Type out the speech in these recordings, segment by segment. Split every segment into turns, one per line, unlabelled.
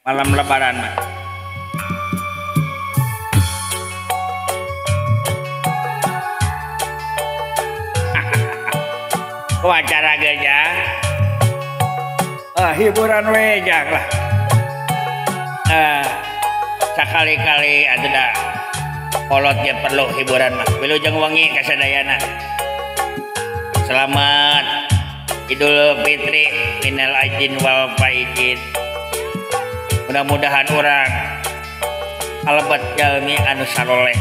Malam lebaran mah. Wacara ge jang. Hiburan we jang lah. Sakali-kali atuh da kolot ge perlu hiburan mah. Wilujeng wengi ka sadayana. Selamat Idul Fitri minal aidin wal faizin. Mudah-mudahan urang kalebet jalmi anu saloleh.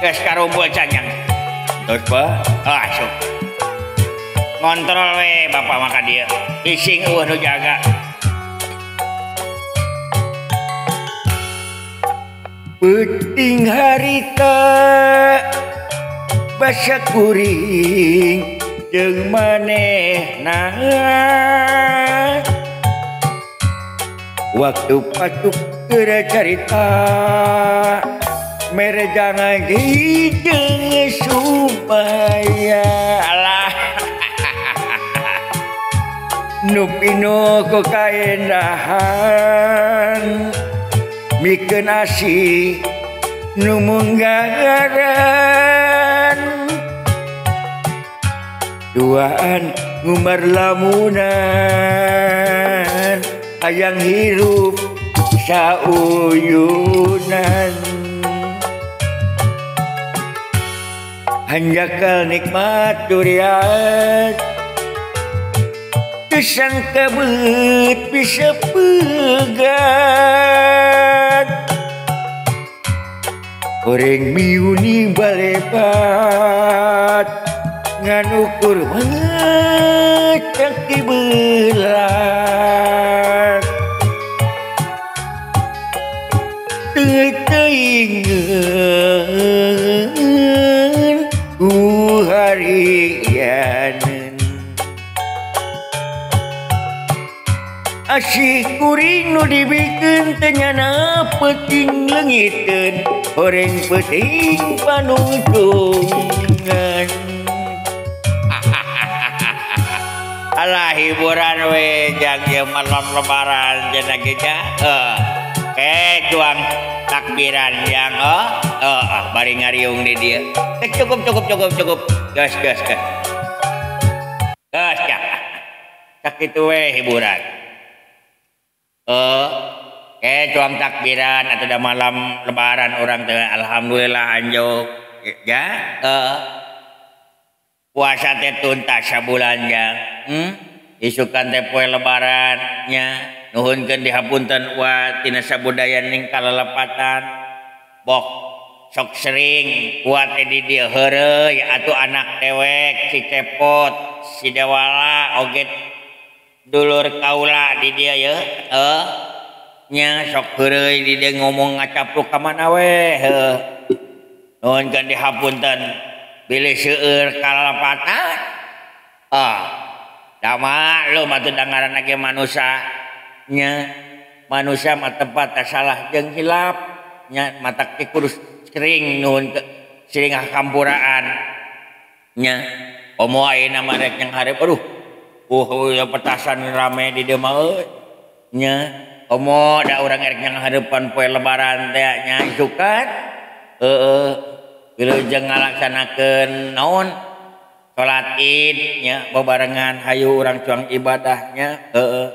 Geus karumpul can jang. Terus bah, asup. Ngontrol we bapak maka dia. Bising eueuh nu jaga.
Peuting harita basa kuring jeung manehna waktu patuk keur carita mere jangan jeung supaya
alah
nu pinuh ku kaendahan mikeun asih nu munggaran duaan ngumar lamunan hayang hirup sauyunan hanjakal nikmat durian teu sangka beut bisa pegat goreng miuni balebat ngan ukur ngecek di belat teu teuingeun ku harianeun asih kuring nu dibikeun teu nyana peuting leungiteun horeng peuting panungtungan.
Alah hiburan we jang ieu malam lebaran cenah ge nya. Tuang takbiran jang bari ngariung di dieu. Cukup cukup cukup cukup. Gas gas gas. Gas ya. Sakitu we hiburan. Tuang takbiran atau da malam lebaran orang teh alhamdulillah anjuk ya. Puasa teh tuntas sabulan jang. Isukan teh poe lebaran nya nuhunkeun dihapunten wa tina sabudayan ning kalalepatan. Bok sok sering kuat teh di dieu heureuy atuh anak dewek si Cepot, si Dewala oge dulur kaula di dieu ye. Nya sok heureuy di dieu ngomong ngacapruk ka mana we heuh. Nuhunkeun dihapunten bilih seueur kalalepatan. Da maklum atuh da ngaranna ge manusia nya. Manusia mah tempat salah jeung hilap nya matak teh kudu sering nuhun sering hampuraan nya. Komo ayeuna mah rek yang hareup aduh petasan rame di dieu mah euy nya. Komo da urang rek yang hareupan poe lebaran teh nya isukan heueuh wilujeng ngalaksanakeun naon salat Id nya bebarengan hayu urang cuang ibadahnya heueuh.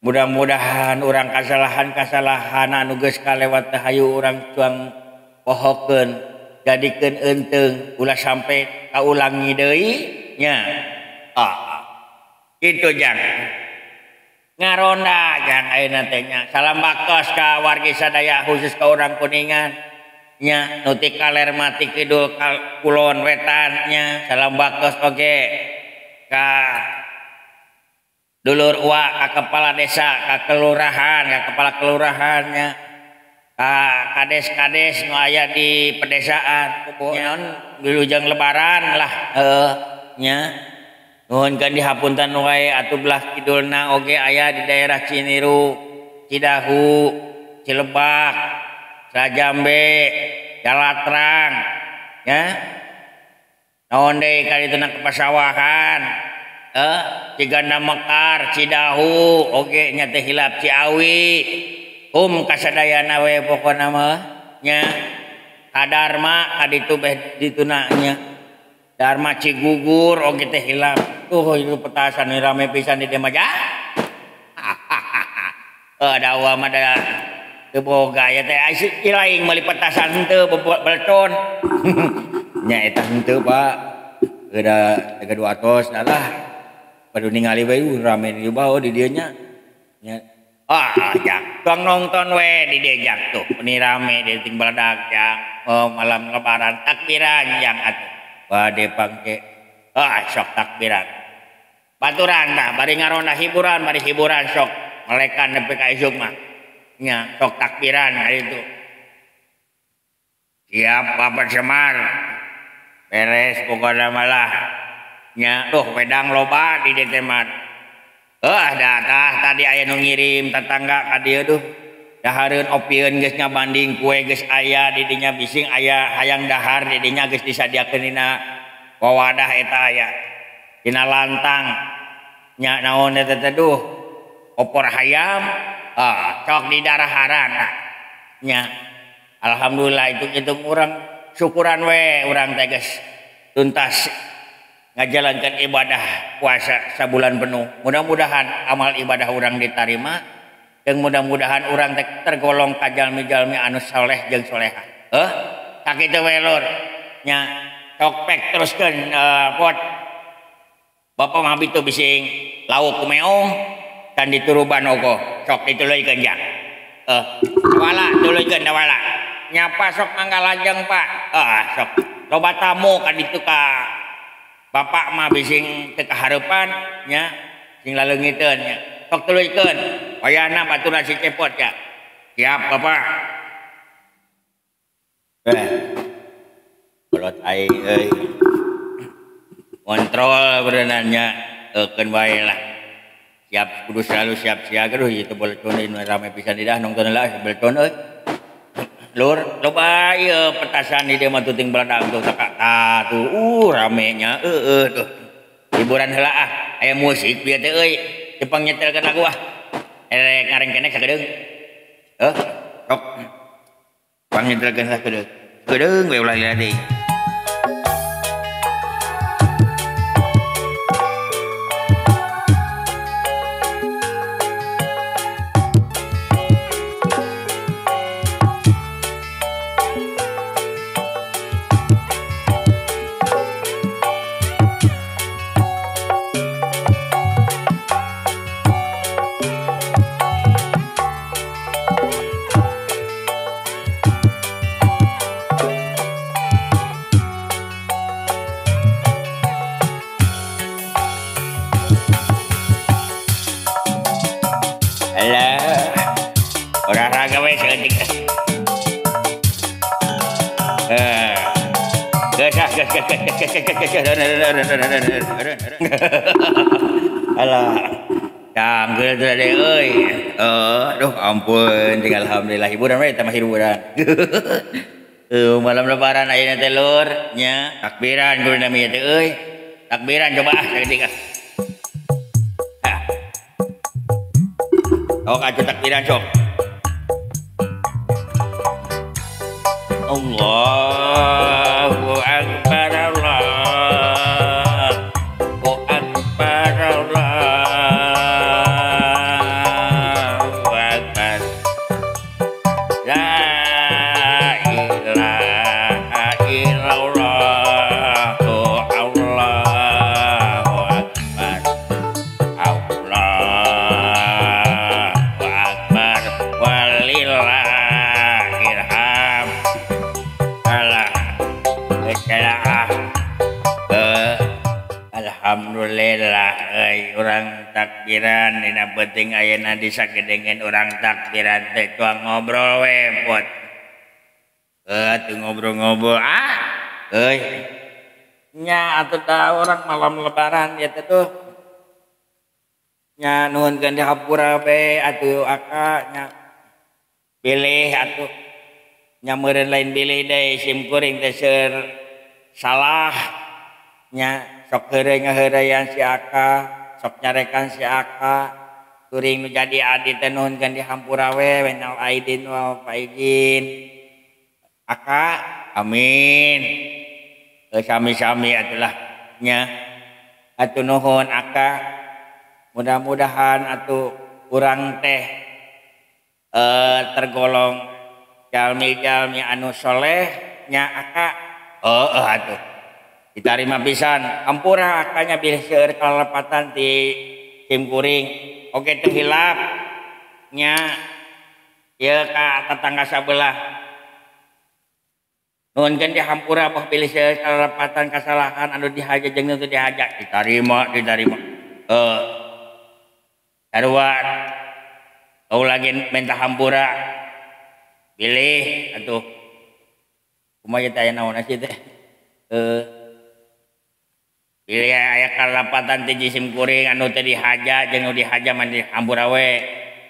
Mudah-mudahan urang kasalahan-kasalahan anu geus kalewat teh hayu urang cuang pohokeun jadikeun eunteung ulah sampe kaulangi deui nya. Kitu jang. Ngaronda jang ayeuna teh nya. Salam baktos ka wargi sadaya khusus ka urang Kuningan nya nu ti kaler mati kidul kulon wetan nya. Salam baktos oge ka dulur uwa, ka kepala desa, ka kelurahan, ka kepala kelurahannya, ka kades-kades nu aya di pedesaan nya wilujeng lebaran lah nya. Nuhunkeun dihapunten wae atuh belah kidulna oge aya di daerah Ciniru, Cidahu, Cilebak, Sajambe, Jalatrang nya. Naon deui ka dituna ke pasawahan. Ciganda Mekar, Cidahu oge nya teh hilap Ciawi. Um kasadayana we pokona mah nya. Kadarma kaditu beh dituna nya. Dharma Cigugur oge teh hilap. Tuh itu petasan rame pisan di dieu mah. Dawa mah da teu boga ya teh lain meuli petasan henteu belcon. Nya eta henteu Pak. Geura 200 lah. Padu ningali we rame di bawah di dieu nya. Nya jak tuang nonton we di dieu jak tuh. Ini rame di ting beledak jak. Oh, malam lebaran takbiran jang atuh. Bade pangke. Sok takbiran. Baturan tah bari ngaronda hiburan, bari hiburan sok melekan nepi ka isuk mah. Nya sok takbiran hari itu. Siap Bapak Semar. Beres pokokna malah. Nya tuh wedang loba di dieu teh mah. Datah tadi aya nu ngirim tetangga ka dieu duh. Dahareun opieun geus ngabanding kue geus aya di dinya bising aya hayang dahar di dinya geus disadiakeun dina wawadah eta aya. Dina lantang nya naon eta teh duh. Opor hayam cok di daraharan nya. Alhamdulillah itu urang syukuran we urang teh geus tuntas ngajalankan ibadah puasa sabulan penuh. Mudah-mudahan amal ibadah urang diterima jeung mudah-mudahan urang teh tergolong ka jalmi-jalmi anu soleh jeung soleha. Sakitu we lur. Nya sok pek teruskeun pot. Bapak mah bitu bising lauk kumeong kan dituruban ogo sok dituluykeun jang. Dawala tuluykeun dawala. Nyapa sok mangga lajeng Pak. Sok loba tamu kan ditu ka Bapak mah bising teu kahareupan nya sing laleungiteun nya. Sok tuluykeun. Wayahna baturan si Cepot ya. Siap Bapak. Kolot aing euy. Kontrol berenangnya keun wae lah. Siap kudu selalu siap siaga duh ieu teh belecon rame pisan di dah nonton lah belecon euy. Lur loba ieu petasan di dieu mah tuting beledak tuh tah tuh ramenya heueuh tuh. Hiburan heula ah aya musik bieu teh euy. Jepang nyetelkeun lagu ah. Erek ngarengkenek sakedeung. Sok. Pang nyetelkeun sakedeung. Kedeung we ulah lila deui. Alah, canggul tuh deh, euy. Aduh, ampun, tinggal alhamdulillah hiburan we tambah hiburan. Malam lebaran ayeuna teh lur nya, takbiran kudu namanya teh euy. Takbiran coba ah sakedik ah. Sok atuh takbiran sok. Allahu akbar Allahu akbar Allahu akbar. La ilaha illallah Allahu akbar Allahu akbar walillahilham. Alhamdulillah euy urang takbiran dina penting ayeuna disagedengeun urang takbiran teh tuang ngobrol we pot. Teu ngobrol-ngobrol ah euy. Nya atuh da urang malam lebaran ieu teh tuh. Nya nuhunkeun dihapura we atuh aka nya bilih atuh. Nya meureun lain bilih deui sim kuring teh seur salah. Nya sok heureuy ngaheureuyan si Aka, sok nyarekan si Aka. Kuring nu jadi adi teh nuhunkeun dihampura we minal aidin wal faizin. Aka amin. Sami-sami atulah nya. Atuh nuhun Aka. Mudah-mudahan atuh urang teh tergolong jalmi-jalmi anu soleh nya Aka. Heeh atuh. Ditarima pisan. Ampura Akanya bilih seueur kalepatan ti sim kuring. Oke teu hilap nya ieu ka tetangga sabelah. Nuhunkeun dihampura boh bilih seueur kalepatan kasalahan anu dihaja jeung nu teu dihaja. Ditarima, ditarima. Sarua kau lagi minta hampura bilih atuh kumaha teh aya naon sih teh bilih aya kalepatan ti jisim kuring anu teu dihaja jeung nu dihaja mah dihampura we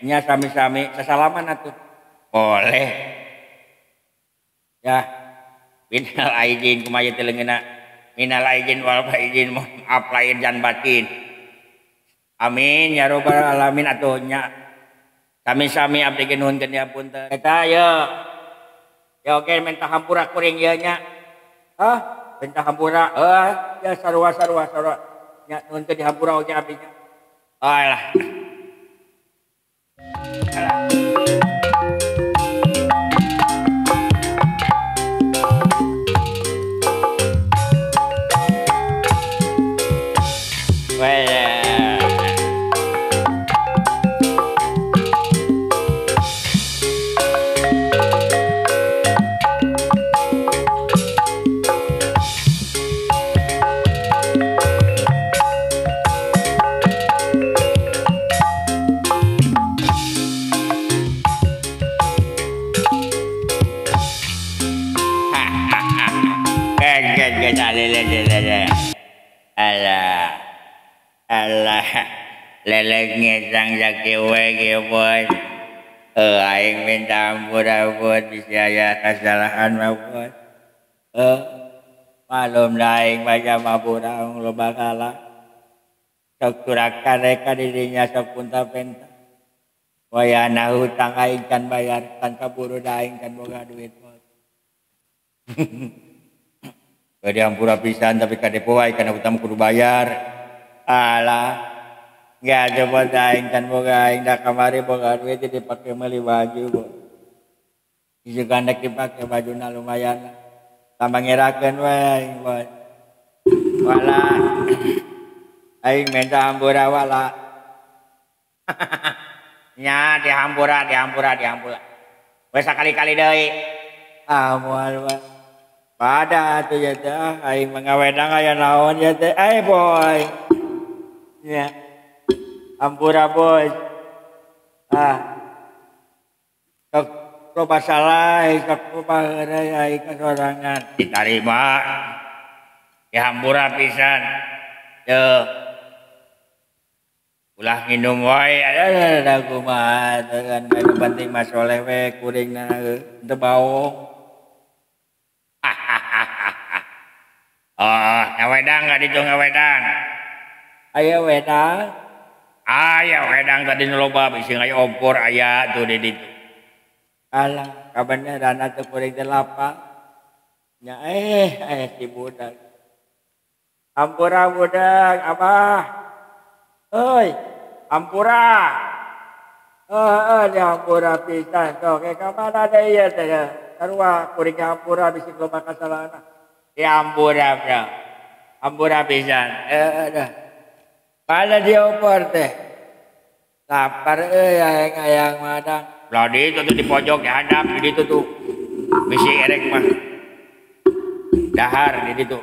nya sami-sami sasalaman atuh boleh ya minal aidin kumaha teh leungeunna minal aidin wal faizin mohon maaf lahir dan batin amin ya robbal alamin atuh nya sami-sami abdi ge nuhunkeun dihapunten eta ye ya oke minta hampura kuring ieu nya hah minta hampura ya sarua sarua sarua nya nuhunkeun dihampura oge abdi nya alah alah. Alah, alah, lelek ngesang sakieu we kieu bos. Aing minta ampun bos, bisi aya kasalahan mah bos. Malum da aing baca mah burang loba kalah. Sok turakan rek ka dirinya sok punta-penta. Wayana hutang aing can bayar, can kaburu da aing can boga duit bos. Bade hampura pisan tapi kadepo wae kana hutang kudu bayar. Alah, nggak coba aing can boga aing da kamari boga duit jadi pake meuli baju bos. Juga rek dipake bajuna lumayan. Tambah ngerakeun we aing bos. Wala. Aing minta hampura wala. Nya dihampura, dihampura, dihampura. We sakali-kali deui. Ah moal we. Pada atuh ya teh aing mangawedang aya naon ya teh. Eh boy. Nya. Ampura bos. Ah. Sok loba salah, sok loba heureuy aing kasorangan. Ditarima. Dihampura pisan. Teu. Ulah nginum wae ada kumaha teh kan nu penting mah soleh we kuringna teu baong. Oh, ngawedang ka ditu ngawedang. Aya wedang. Aya wedang tadi nu loba bisi aya opor aya tuh di ditu. Alah, kabeneran atuh kuring teh lapar. Nya si budak. Ampura budak, abah. Euy, ampura. Heeh, dihampura pisan sok ka mana deui ieu teh. Sarua kuring hampura bisi loba kasalahan. Dihampura bro. Hampura pisan. Dah. Pada diopor teh. Lapar euy aing hayang madang. Lah di itu tuh di pojok dihadap di ditu tuh. Bisi erek mah. Dahar di ditu.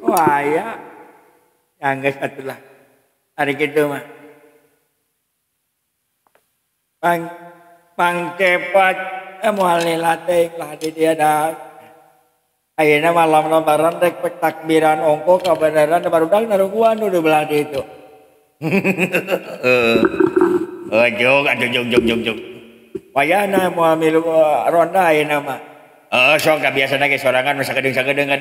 Wah aya. Anggeus atuh lah. Ari kitu mah. Pang pangcepat moal lila teuing lah di dieu dah. Ayeuna malam lebaran rek takbiran ongko kabeneran barudak narungguan nu di belah ditu. Jog atuh jog jog jog jog. Wayahna moal milu ronda ayeuna mah. Heeh sok ka biasana ge sorangan mah sakedeung-sakedeung kan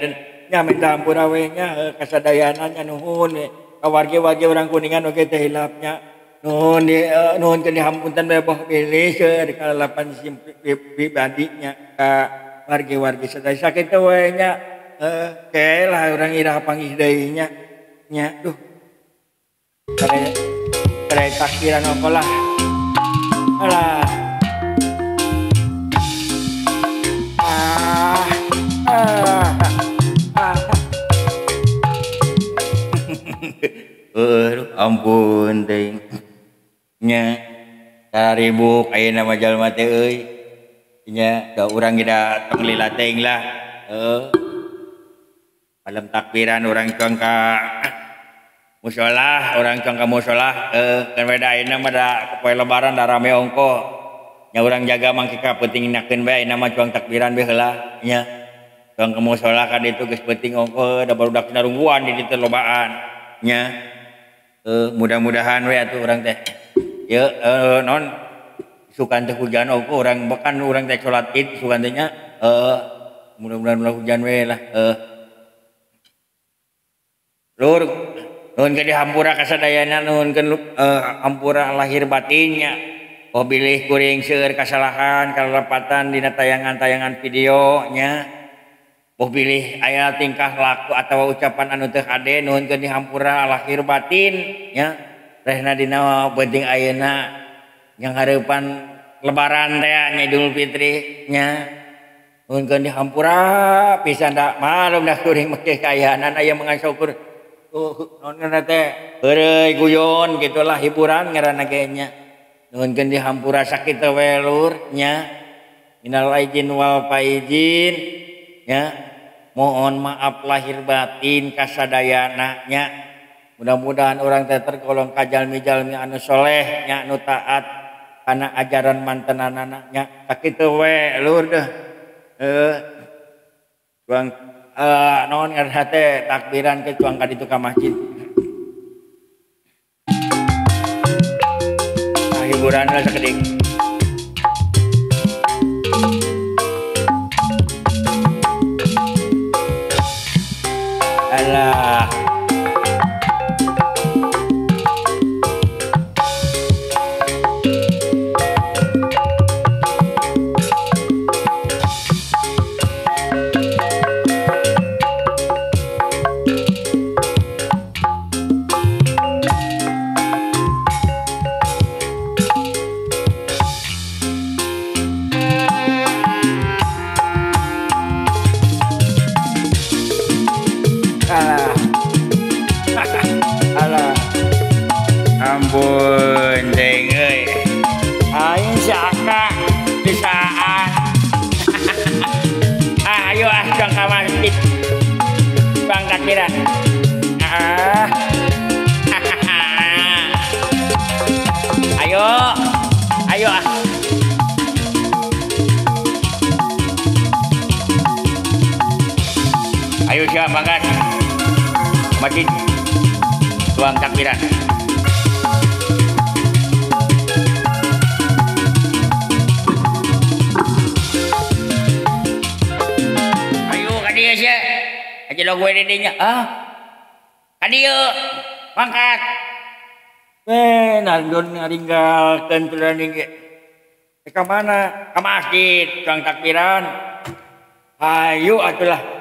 Nya minta hampura we nya kasadayana nya nuhun ka wargi-wargi urang Kuningan oge teh hilapnya. Nuhun di nuhun ke dihampunten bae boh bilih seueur kalalapan sim pribadi nya ka wargi-wargi sadaya sakitu we nya. Ke lah urang iraha panggih deui nya. Nya duh. Kare takbiran ongko lah. Alah. Ah. Ah. Ah.
Ampun teuing. Nya saribuk ayeuna mah jalma teh euy. Nya da urang ge da tong lila teuing lah. Heuh. Malam takbiran urang cuang ka musholah, urang cuang ka musholah kan we da ayeuna mah da poe lebaran da rame ongko. Nya urang jaga mangke ka peuting nakeun bae ayeuna mah cuang takbiran bae heula nya. Cuang ka musholah ka ditu geus peuting ongko da barudak narungguan di ditu lobaan nya. Mudah-mudahan we atuh urang teh. Ye non sukan teh hujan ongko urang bahkan urang teh salat Id sukan teh nya mudah-mudahan ulah hujan we lah. Lur nuhun ke dihampura kasadayana nuhunkeun hampura lahir batinnya. Oh bilih kuring seueur kasalahan kalepatan dina tayangan-tayangan video nya. Oh bilih aya tingkah laku atawa ucapan anu teu hade nuhunkeun dihampura lahir batin nya. Rehna dina penting ayeuna yang hareupan lebaran teh nya Idul Fitri nya. Nuhunkeun dihampura pisan da malum da kuring make kaayaan aya mengasyukur. Naon ngaranna teh heureuy guyon gitulah hiburan ngaranna ge nya. Nuhunkeun dihampura sakitu we lur nya. Minal aidin wal faizin nya. Mohon maaf lahir batin kasadayana nya. Mudah-mudahan urang teh tergolong ka jalmi-jalmi anu soleh nya, anu taat kana ajaran mantenanana nya. Sakitu we lur deuh. Cuang naon ngaranna teh takbiran ke cuang ka ditu ka masjid. Nah, hiburan lah sakedik. Alah. Alah. Ampun deng euy. Aing si Aka bisaan. Ah, ayo ah cuang ka masjid. Cuang takbiran. Ah. Ayo. Ayo ah. Ayo siap makan. Masjid. Tuang takbiran. Ayo ka dieu sia. Aja lo gue di dinya. Ah. Ka dieu. Mangkat. Nandon ngaringgalkeun tulan ge. Ka mana? Ka masjid, tuang takbiran. Ayo atulah.